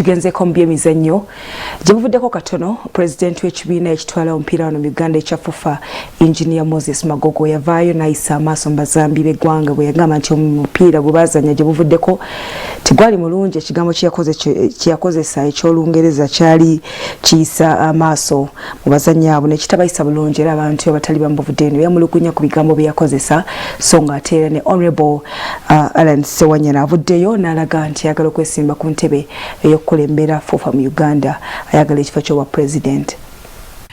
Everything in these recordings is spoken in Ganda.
Tugenzeeko mu byemizannyo. Gye buvuddeko katono, pulezidenti w'ekibiina ekitwala omupiira wano mu Uganda ekya FUFA, Engineer Moses Magogo, yavaayo n'ayisa amaaso mu bazambi b'eggwanga bwe yagamba nti omupiira gwe baazannya gye buvuddeko tegwali mulungi. Ekigambo kye yakozesa eky'Olungereza kyali kiyisa amaaso mu bazannyi abo nekitabayisa bulungi, era abantu abatali bamu bavuddeyo ne bemulugunya ku bigambo bye yakozesa. So nga ate era ne Honorable Allan Sewanyana avuddeyo n'alaga nti ayagala okwesimba ku ntebe ey'okukulembera FUFA mu Uganda, ayagala ekifo ky'obwa president.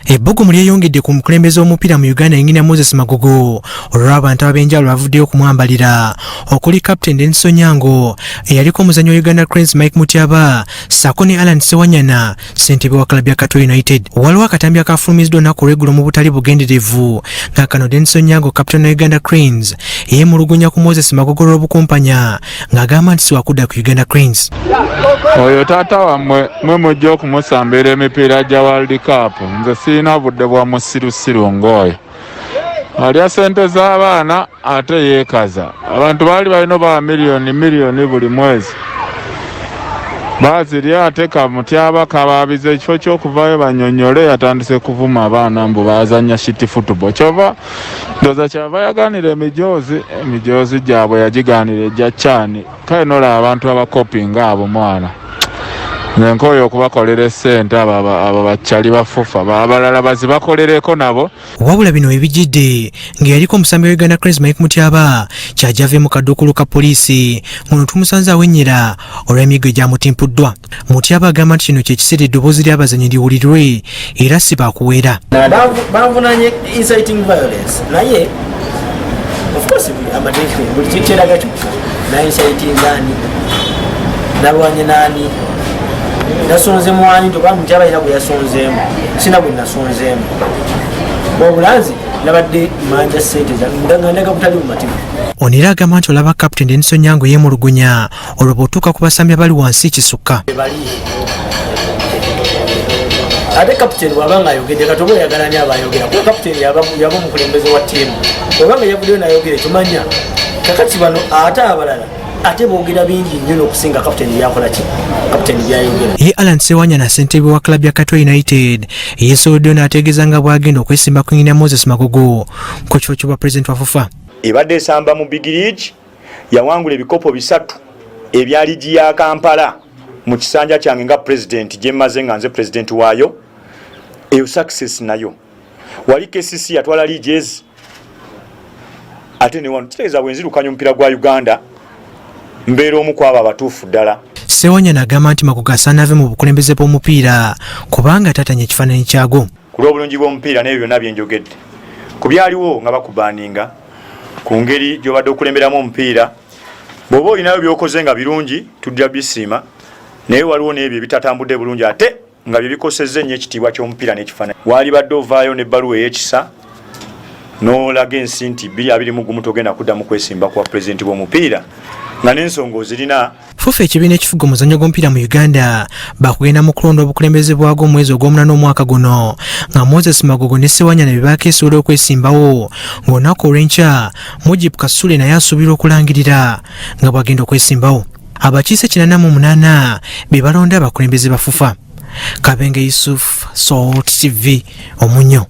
Ebbugumu lyeyongedde ku mukulembeze w'omupiira mu Uganda, Engineer Moses Magogo, olw'abantu ab'enjawulo bavuddeyo okumwambalira, okuli Captain Denis Onyango, eyaliko omuzannyi wa Uganda Cranes Mike Mutyaba, ssaako ne Allan Sewanyana, ssentebe wa club ya Katwe United. Waliwo akatambi akafulumiziddwa olunaku olw'eggulo mu butali bugenderevu, nga kano Denis Onyango, captain wa Uganda Cranes, yeemulugunya ku Moses Magogo olw'obukumpanya, ng'agamba nti siwakudda ku Uganda Cranes. Oyo taata wammwe, mwe mujja okumusambira emipiira gya World Cup. Nze sirina budde bwa musirusiru ng'oyo alya sente z'abaana ate yeekaza. Abantu baali balina ba miliyoni miliyoni buli mwezi baazirya, ate Kamutyaba kabaabiza. Ekifo ky'okuvaayo banyonyole, yatandise kuvuma abaana mbu bazanya shit football. Kyova ndowooza kyava yaganira emijoozi, emijoozi gyabwe yagiganira ejja kyani. Kale nolaba abantu abakopinga abo, mwana, nze nkooye okubakolera essente. Abo bakyali bafufa, abalala bazibakolereko nabo. Wabula bino webijjidde ng'eyaliko omusambi wa Uganda Cranes Mike Mutyaba kyajja ave mu kaduukulu ka poliisi, ng'ono tumusanze awennyera olw'emiggo egyamutimpuddwa. Mutyaba agamba nti kino kye kiseera eddoboozi ly'abazannyi liwulirwe era si baakuweera. Banvunanye inciting violence, naye of course amateeka buli kyeraga kyokka. Nainciting ani? Nalwanye nani? Nasonze mwani? Nti oba Mutyaba alina gwe yasonzeemu, sina gwe nasonzeemu. Obulanzi nabadde manja sente nga ndaga butali bumativu. Ono era agamba nti olaba Captain Denis Onyango yeemulugunya, olwo bw'otuuka ku basambi abali wansi kisukka. Bali ate kapiteni bwaba nga ayogedde, kati oba oyagala ani aba ayogera? Kuba kapiteni yaba omukulembeze wa ttiimu. Oba nga yavuddeyo nayogera, tumanya kakati bano ate abalala ate boogera bingi nnyo n'okusinga kapiteni byakola ki, kapiteni byayogera. Ye Allan Sewanyana, ssentebe wa club ya Katwe United, yeesoboleddeyo n'ategeeza nga bw'agenda okwesimba ku Engineer Moses Magogo ku kifo ky'obwa pulezidenti wa FUFA. Ebadde esamba mu big league, yawangula ebikopo bisatu ebya liigi ya Kampala mu kisanja kyange nga pulezidenti, gyemaze nga nze pulezidenti waayo. Eyo success nayo wali KCC yatwala liigi ezi, ate ne wano kitegeeza bwenzirukanya omupiira gwa Uganda, mbeera omu ku abo abatuufu ddala. Sewanyana agamba nti Magogo asaana ave mu bukulembeze bw'omupiira kubanga tatanya ekifaananyi kyagwo. Ku lw'obulungi bw'omupiira n'ebyo byonna byenjogedde ku byaliwo nga bakubaninga ku ngeri gy'obadde okulemberamu omupiira, bw'oba olinayo by'okoze nga birungi, tujja bisiima, naye waliwo n'ebyo ebitatambudde bulungi ate nga bye bikosezza ennyo ekitiibwa ky'omupiira n'ekifaananyi. Waali badde ovaayo n'ebbaluwa ey'ekisa n'olaga ensi nti 2021 togenda kuddamu kwesimba kuwa pulezidenti bw'omupiira, nga n'ensonga ozirina. FUFA, ekibiina ekifuga omuzannyo gw'omupiira mu Uganda, bakugenda mu kulonda obukulembeze bwagwo omwezi ogw'omunaana omwaka guno, nga Moses Magogo ne Sewanyana be bakeesobola okwesimbawo, ng'olunaku olw'enkya Mujib Kasule naye asuubirwa okulangirira nga bw'agenda okwesimbawo. Abakiise 88 be balonda abakulembeze ba FUFA. Kabenge Yusuf, Salt TV, Omunyo.